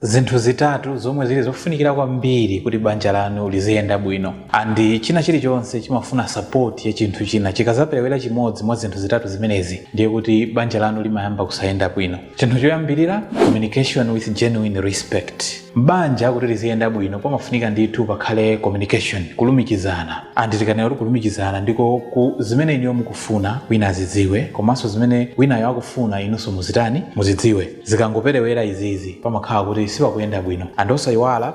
Zinthu zitatu zomwe zili zofunikira kwambiri kuti banja lanu liziyenda bwino, and china chilichonse chimafuna support ya chinthu china. Chikazaperewera chimodzi mwa zinthu zitatu zimenezi, ndiye kuti banja lanu limayamba kusayenda bwino. Chinthu choyambirira, communication with genuine respect. Banja kuti liziyenda bwino, pamafunika ndithu pakhale communication, kulumikizana. And tikanena kuti kulumikizana, ndiko ku zimene inuyo mukufuna wina azidziwe, komanso zimene winayo akufuna inunso muzitani, muzidziwe. Zikangoperewera izizi, pamakhala kuti sipakuyenda bwino. And osayiwala,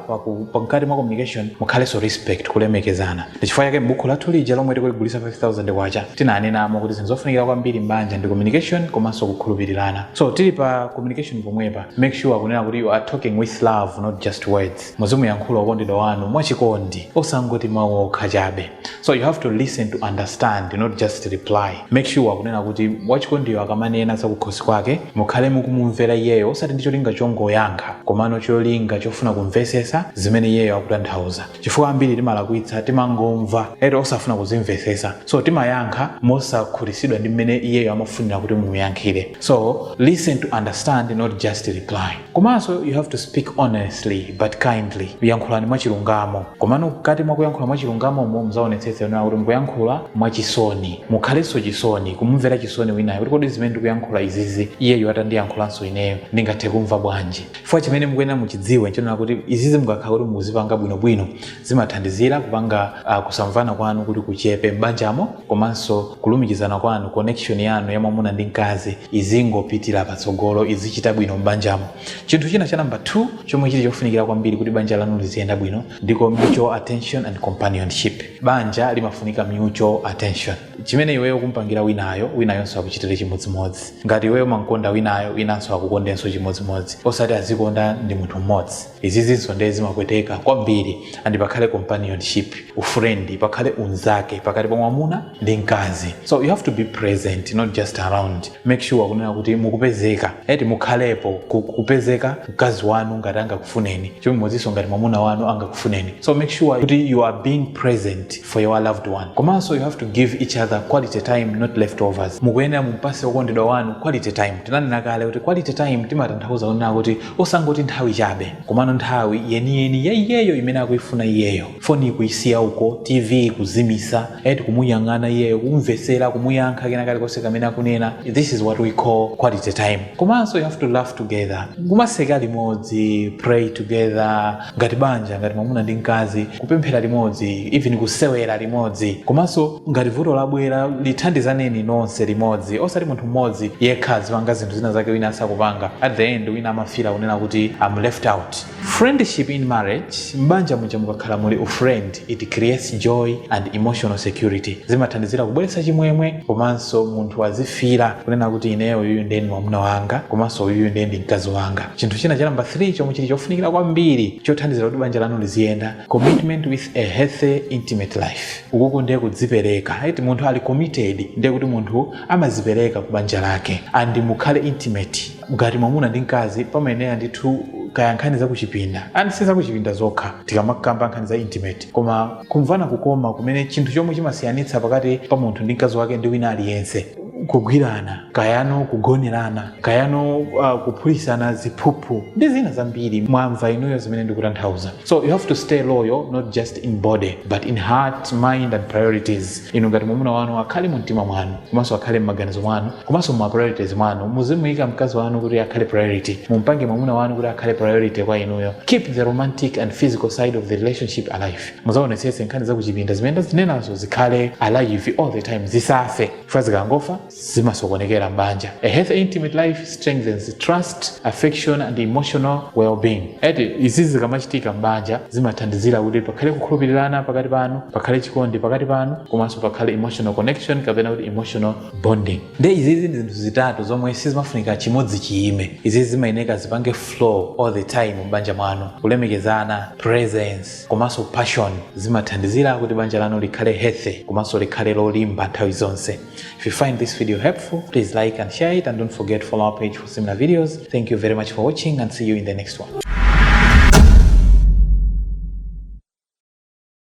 pakati mwa communication mukhalenso respect, kulemekezana. Ndichifukwa chake m'buku lathu lija lomwe tikuligulisa 5000 kwacha, tinanenamo kuti zinthu zofunikira kwambiri m'banja ndi communication komanso kukhulupirirana. So tili pa communication pomwepa, make sure kunena kuti you are talking with love, not just words. Muzimuyankhula okondedwa wanu mwachikondi, osangoti mawu okha chabe. So you have to listen to understand, not just reply. Make sure kunena kuti wachikondiyo akamanena zakukhosi kwake, mukhale mukumumvera iyeyo, osati ndi cholinga chongoyankha, komano cholinga chofuna kumvesesa zimene iyeyo akutanthauza, chifukwa ambiri timalakwitsa, timangomva ero osafuna kuzimvesesa. So timayankha mosakhutitsidwa ndi mmene iyeyo amafunira kuti mumuyankhire. So listen to understand, not just reply. Komanso you have to speak honestly but kindly. Yankhulani mwachilungamo, komano mkati mwa kuyankhula mwachilungamomo, muzaonetsetse kunena kuti mukuyankhula mwachisoni. Mukhalenso chisoni, kumumvera chisoni winayo, kuti kodi zimene ndikuyankhula izizi, iyeyo atandiyankhulanso ineyo, ndingathe kumva bwanji? Chifukwa chimene mukuyenera muchidziwe nchonena kuti izizi mukakhala kuti muzipanga bwinobwino, zimathandizira kupanga kusamvana kwanu kuti kuchepe m'banjamo, komanso kulumikizana kwanu, connection yanu ya mwamuna ndi mkazi izingopitira patsogolo, izichita bwino m'banjamo. Chinthu china cha namba 2 chomwe chili chofunikira kwambiri kuti banja lanu liziyenda bwino ndiko mutual attention and companionship. Banja limafunika mutual attention. Chimene iweyo kumpangira winayo, winayonso akuchitire chimodzimodzi. Ngati iweyo mankonda winayo, winanso akukondenso chimodzimodzi, osati azikonda ndi munthu mmodzi. Izizinso ndiye zimapweteka kwambiri. And pakhale companionship, ufriend, pakhale unzake pakati pa mwamuna ndi mkazi. So you have to be present, not just around. Make sure kunena kuti mukupezeka, eti, mukhalepo, kupezeka mkazi wanu ngati angakufuneni, chimodzimodzinso ngati mwamuna wanu angakufuneni. So make sure kuti you are being present for your loved one. Komanso you have to give each other quality time, not leftovers. Mukuyenera mumpase okondedwa wanu quality time. Tinanena kale kuti quality time timatanthauza kunena kuti osangoti nthawi chabe, komano nthawi yeniyeni yaiyeyo imene akuifuna iyeyo. Foni kuisiya uko, TV kuzimisa, eti, kumuyang'ana iyeyo, kumvesera, kumuyankha kena kalikonse kamene akunena. This is what we call quality time. Komanso you have to laugh together, kumaseka limodzi, pray together ngati banja, ngati mwamuna ndi mkazi, kupemphera limodzi, even kusewera limodzi. Komanso ngati vuto labwera, lithandizaneni nonse limodzi, osati munthu mmodzi yekha azipanga zinthu zina zake, wina asakupanga. At the end wina amafeela kunena kuti "I'm left out." Friendship in marriage. Mbanja muja mukakhala muli ufriend, it creates joy and emotional security. Zimathandizira kubweretsa chimwemwe, komanso munthu azifeela kunena kuti ineyo uyuyu ndiye mwamuna wanga, komanso uyuyu ndiye ndi mkazi wanga. Chinthu china cha namba 3 chomwe chili chofunikira kwambiri chothandizira kuti banja lanu liziyenda, commitment with a healthy intimate life. Ukuku ndiye kudzipereka, right? Munthu ali committed, ndiye kuti munthu amazipereka ku banja lake. And mukhale intimate ngati mwamuna ndi mkazi. Pamayenera ndithu kaya nkhani zakuchipinda, and si zakuchipinda zokha tikamakamba nkhani za intimate, koma kumvana kukoma, kumene chinthu chomwe chimasiyanitsa pakati pa munthu ndi mkazi wake ndi wina aliyense, kugwirana, kayano kugonerana, kayano kuphulisana ziphuphu ndi zina zambiri. Mwamva inuyo zimene ndikutanthauza. So you have to stay loyal, not just in body but in heart, mind and priorities. Inu ngati mwamuna wanu akhale mu mtima mwanu, komanso akhale m'maganizo mwanu, komanso mu priorities mwanu. Muzimuyika mkazi wanu kuti akhale priority, mumpange mwamuna wanu kuti akhale priority kwa inuyo. Keep the romantic and physical side of the relationship alive. Muzaonetsetse nkhani zakuchipinda zimene ndazinenazo zikhale alive all the time, zisafe, chifukwa zikangofa zimasokonekera mbanja. A healthy intimate life strengthens trust, affection and emotional well-being. Eti, izizi zikamachitika mbanja, zimathandizira kuti pakhale kukhulupirirana pakati panu, pakhale chikondi pakati panu, komanso pakhale emotional connection, kapena kuti emotional bonding. Nde izizi ndi zinthu zitatu zomwe sizimafunika chimodzi chiyime. Izizi zimayeneka zipange flow all the time m'banja mwanu. Kulemekezana, presence komanso passion zimathandizira kuti banja lanu likhale healthy komanso likhale lolimba nthawi zonse. If you find this video helpful, please like and share it, and don't forget to follow our page for similar videos. Thank you very much for watching and see you in the next one.